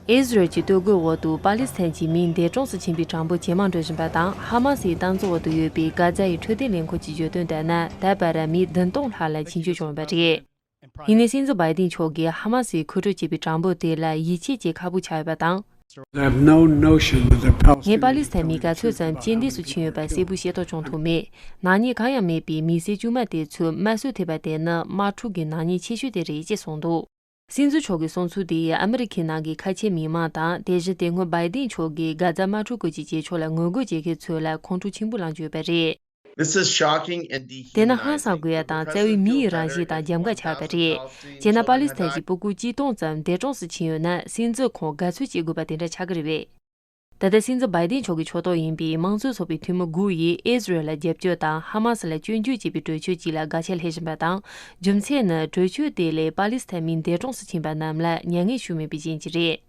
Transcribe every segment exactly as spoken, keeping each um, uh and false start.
ཨི་ཟི་རལ་གྱི་སྟོབས་ཤུགས་འོག་ཏུ་པ་ལི་སི་ཐན་གྱི་མིའི་འདས་གྲོངས་སུ་ཕྱིན་པའི་གྲངས་འབོར་ཇེ་མང་འགྲོ་བཞིན་པ་དང་། ཧ་མ་སིའི་སྟངས་འཛིན་འོག་ཏུ་ཡོད་པའི་གྷ་ཛ་ཡི་འཕྲོད་བསྟེན་ལས་ཁུངས་ཀྱི་བརྗོད་དོན་ལྟར་ན། ད་བར་མི་བདུན་སྟོང་ལྷག་ལ་འཆི་སྐྱོན་བྱུང་ཡོད་པ་རེད། ཡིན་ནའི་སྲིད་འཛིན་བྷའི་ཏིན་མཆོག་གིས་ཧ་མ་སིས་མཁོ་སྤྲོད་བྱས་པའི་གྲངས་འབོར་དེ་ལ་ཡིད་ཆེས་བྱེད་ཁག་པོ་ཆགས་ཡོད་པ་དང་། They have no notion that the Palestinians ངས་པ་ལི་སི་ཐན་མི་ག་ཚོད་ཙམ་རྐྱེན་འདས་སུ་ཕྱིན་ཡོད་པ་གསལ་པོ་ཤེས་རྟོགས་བྱུང་ཐུབ་མེད། ནག་ཉེས་གང་ཡང་མེད་པའི་མི་སེར་དཀྱུས་མ་དེ་ཚོའི་དམར་གསོད་ཐེབས་པ་དེ་ནི་དམག་འཁྲུག་གི་ནག་ཉེས་ཆེ་ཤོས་དེ་རེད་ཅེས་གསུངས་འདུག། སྲིད་འཛིན་མཆོག་གི་གསུང་ཚུལ་དེས་ཨ་མི་རི་ཁའི་ནང་གི་ཁ་ཆེ་མི་མང་དང་། དེ་བཞིན་དེ་སྔོན་བྷའི་ཏིན་མཆོག་གིས་གྷ་ཛ་དམག་འཁྲུག་སྐོར་གྱི་བྱེད་ཕྱོགས་ལ་ངོ་རྒོལ་བྱེད་མཁན་ཚོ་ལ་ཁོང་ཁྲོ་ཆེན་པོ་ལངས་ཀྱི་ཡོད་པ་རེད། This is shocking and dehumanizing. དེ་ནི་ཧང་སང་དགོས་ཡ་དང་རྩ་བའི་མི་ཡི་རང་བཞིན་དང་རྒྱབ་འགལ་ཆགས་པ་རེད། བྱས་ན་པ་ལི་སི་ཐན་གྱི་སྤུ་གུ་གཅིག་སྟོང་ཙམ་འདས་གྲོངས་སུ་ཕྱིན་ཡོད་ན། སྲིད་འཛིན་ཁོང་དགའ་ཚོར་བྱེད་དགོས་པ་དེ་འདྲ་ཆགས་ཀྱི་རེད་པས། ད་ལྟ་སྲིད་འཛིན་བྷའི་ཏིན་མཆོག་གི་ཕྱོགས་གཏོགས་ཡིན་པའི་དམངས་གཙོའི་ཚོགས་པའི་འཐུས་མི་དགུ་ཡིས་ཨི་ཟི་རལ་ལ་རྒྱབ་སྐྱོར་དང་ཧ་མ་སི་ལ་སྐྱོན་བརྗོད་བྱས་པའི་གྲོས་ཆོད་ཅིག་ལ་དགག་བྱ་སླེབས་བཞིན་པ་དང་། རྒྱུ་མཚན་ནི་གྲོས་ཆོད་དེ་ལས་པ་ལི་སི་ཐན་མི་འདས་གྲོངས་སུ་ཕྱིན་པ་རྣམས་ལ་མྱ་ངན་ཞུ་མེད་པའི་རྐྱེན་གྱིས་རེད།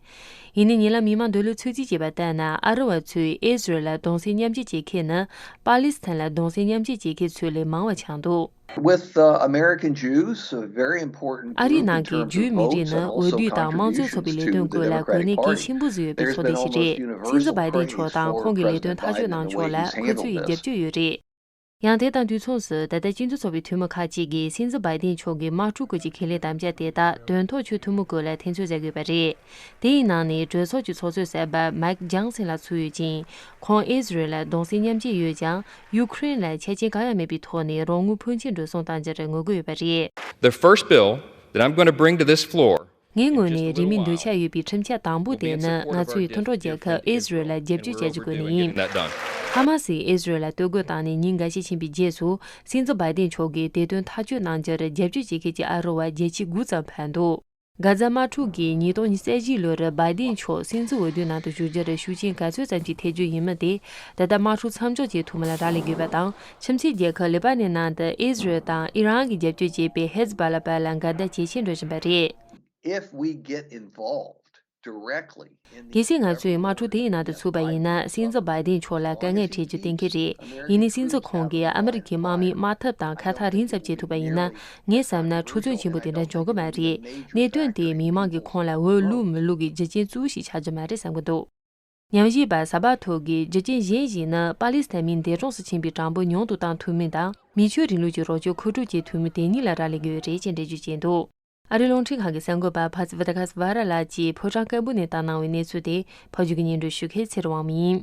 ཡིན་ནའི་ཉེ་ལམ་མི་མང་འདོད་བློའི་ཚོད་རྩིས་བྱས་པ་ལྟར་ན། ཨ་རི་བ་ཚོས་ཨི་ཟི་རལ་ལ་གདུང་སེམས་མཉམ་སྐྱེད་བྱེད་མཁན་ནི་པ་ལི་སི་ཐན་ལ་གདུང་སེམས་མཉམ་སྐྱེད་བྱེད་མཁན་ཚོ་ལས་མང་བ་ཆགས་འདུག། With uh, American Jews, uh, very important ཨ་རིའི་group in ནང་གི་terms ཇུའི་of མི་རིགས་votes ནི་and འོས་also བསྡུ་དང་དམངས་གཙོའི་ཚོགས་པའི་ལས་དོན་contributions to the སྐོར་ལ་གོ་གནས་Democratic གལ Party, ཆེན་པོ་བཟོས་ཡོད་པའི་there's ཚོགས་been སྡེ་ཞིག་almost རེད། སྲིད་འཛིན་universal བྷའི་ཏིན་མཆོག་praise དང་ཁོང་གི་ལས་དོན་for ཐག་གཅོད་གནང་ཕྱོགས་ལ་President Biden and his ཁོ་ཚོ་ཡི་handling of རྒྱབ་སྐྱོར་ཡོད་རེད། ཡང་དེ་དང་དུས་མཚུངས་སུ། ད་ལྟ་སྤྱི་མཐུན་ཚོགས་པའི་འཐུས་མི་ཁག་ཅིག་གིས་སྲིད་འཛིན་བྷའི་ཏིན་མཆོག་གི་དམག་འཁྲུག་སྐོར་གྱི་ཁས་ལེན་དམ་བཅའ་དེ་དག་དོན་ཐོག་ཆུད་ཐུབ་མིན་སྐོར་ལ་འཐེན་ཚོད་བྱ་དགོས་པ་རེད། དེ་ཡི་ནང་ནས་གྲོས་ཚོགས་ཀྱི་ཚོགས་གཙོ་གསར་པ་མའིག་ཇོན་སན་ལགས་ཚུད་ཡོད་ཅིང་། ཁོང་ཨི་ཟི་རལ་ལ་གདུང་སེམས་མཉམ་སྐྱེད་ཡོད་ཀྱང་། ཡུ་ཁུ་རེན་ལ་ཆ་རྐྱེན་གང་ཡང་མེད་པའི་ཐོག་ནས་རོགས་དངུལ་ཕོན་ཆེན་འགྲོ་སོང་གཏང་རྒྱུར་ངོ་རྒོལ་ཡོད་པ་རེད། The first bill that I'm going to bring to this floor ངའི་ངོས་ནས་རིང་མིན་འདོད་ཆགས་ཡོད་པའི་ཁྲིམས་འཆར་དང་པོ་དེ་ནི། ང་ཚོའི་མཐུན་གྲོགས་རྒྱལ་ཁབ་ཨི་ཟི་རལ་ལ་རྒྱབ་སྐྱོར་བྱ་རྒྱུ་སྒོ་ནས་ཡིན། ཧ་མ་སིས་ཨི་ཟི་རལ་ལ་གཏོར་རྒོལ་བཏང་ནས་ཉིན་འགའ་ཤས་ཕྱིན་པའི་རྗེས་སུ། སྲིད་འཛིན་བྷའི་ཏིན་མཆོག་གིས་དེ་དོན་ཐག་གཅོད་གནང་རྒྱུར་རྒྱབ་སྐྱོར་བྱེད་མཁན་གྱི་ཨ་རི་བ་བརྒྱད་ཅུ་དགུ་ཙམ་ཕེབས་འདུག། གྷ་ཛ་དམག་འཁྲུག་གིས་ཉིས་སྟོང་ཉི་ཤུ་རྩ་བཞིའི་ལོར་བྷའི་ཏིན་མཆོག་སྲིད་འཛིན་འོས་བསྡུའི་ནང་དུ་ཞུགས་རྒྱུར་ཤུགས་རྐྱེན་ག་ཚོད་ཙམ་ཞིག་ཐེབས་རྒྱུ་ཡིན་མིན་དེ། ད་ལྟ་དམག་འཁྲུག་མཚམས་འཇོག་བྱེད་ཐུབ་མིན་ལ་རག་ལས་དགོས་པ་དང་། ཁྱིམ་མཚེས་རྒྱལ་ཁབ་ལེ་པ་ནན་ནང་དུ་ཨི་ཟི་རལ་དང་ཨི་རན་གྱིས་རྒྱབ་སྐྱོར་བྱེད་པའི་ཧེ་ཛི་བྷ་ལ་བར་ལ་འགལ་ཟླ་ཇེ་ཆེར་འགྲོ་བཞིན་པ་རེད། If we get involved directly in the གལ་སྲིད་ང་ཚོས་དམག་འཁྲུག་དེའི་ནང་དུ་ཚུད་པ་ཡིན་ན། སྲིད་འཛིན་བྷའི་ཏིན་མཆོག་ལ་དཀའ་ངལ་འཕྲད་རྒྱུ་གཏན་འཁེལ་རེད། ཡིན་ནའི་སྲིད་འཛིན་ཁོང་གིས་ཨ་མི་རི་ཀའི་དམག་མིའི་དམག་འཐབ་དང་ཁ་ཐག་རིང་ཙམ་བྱེད་ཐུབ་པ་ཡིན་ན། ངས་བསམ་ན་འཁྲུག་རྩོད་ཆེན་པོ་དེ་འདྲ་འབྱུང་གི་མ་རེད། གནད་དོན་དེས་མི་མང་གིས་ཁོང་ལ་འོས་བླུགས་མི་བླུགས་ཀྱི་རྒྱུ་རྐྱེན་གཙོ་བོ་ཞིག་ཆགས་རྒྱུ་མ་རེད་བསམ་གྱི་འདུག། ཉམས་ཞིབ་པ་གསར་པ་ཚོ་གིས་རྒྱུ་རྐྱེན་གཞན་ཞིག་ནི། པ་ལི་སི་ཐན་མིའི་འདས་གྲོངས་སུ་ཕྱིན་པའི་གྲངས་འབོར་ཉུང་དུ་བཏང་ཐུབ་མིན་དང་། མི་ཆོས་རིང་ལུགས་ཀྱི་རོགས་སྐྱོར་མཁོ་སྒྲུབ་བྱེད་ཐུབ་མིན་དེ་གཉིས་ལ་རག་ལས་ཀྱི་ཡོད་རེད་ཅེས་འགྲེལ་བརྗོད་བྱས་འདུག། ཨ་རིའི་རླུང་འཕྲིན་ཁང་གི་གསར་འགོད་པ་ཕ་སི་ཝི་ཏ་ཁ་སི་ཝ་ར་ལགས་ཀྱིས་ཕོ་བྲང་དཀར་པོ་ནས་བཏང་གནང་བའི་གནས་ཚུལ་དེ། ཕབ་སྒྱུར་གྱིས་སྙན་སྒྲོན་ཞུ་མཁན་ཚེ་རིང་དབང་མོ་ཡིན།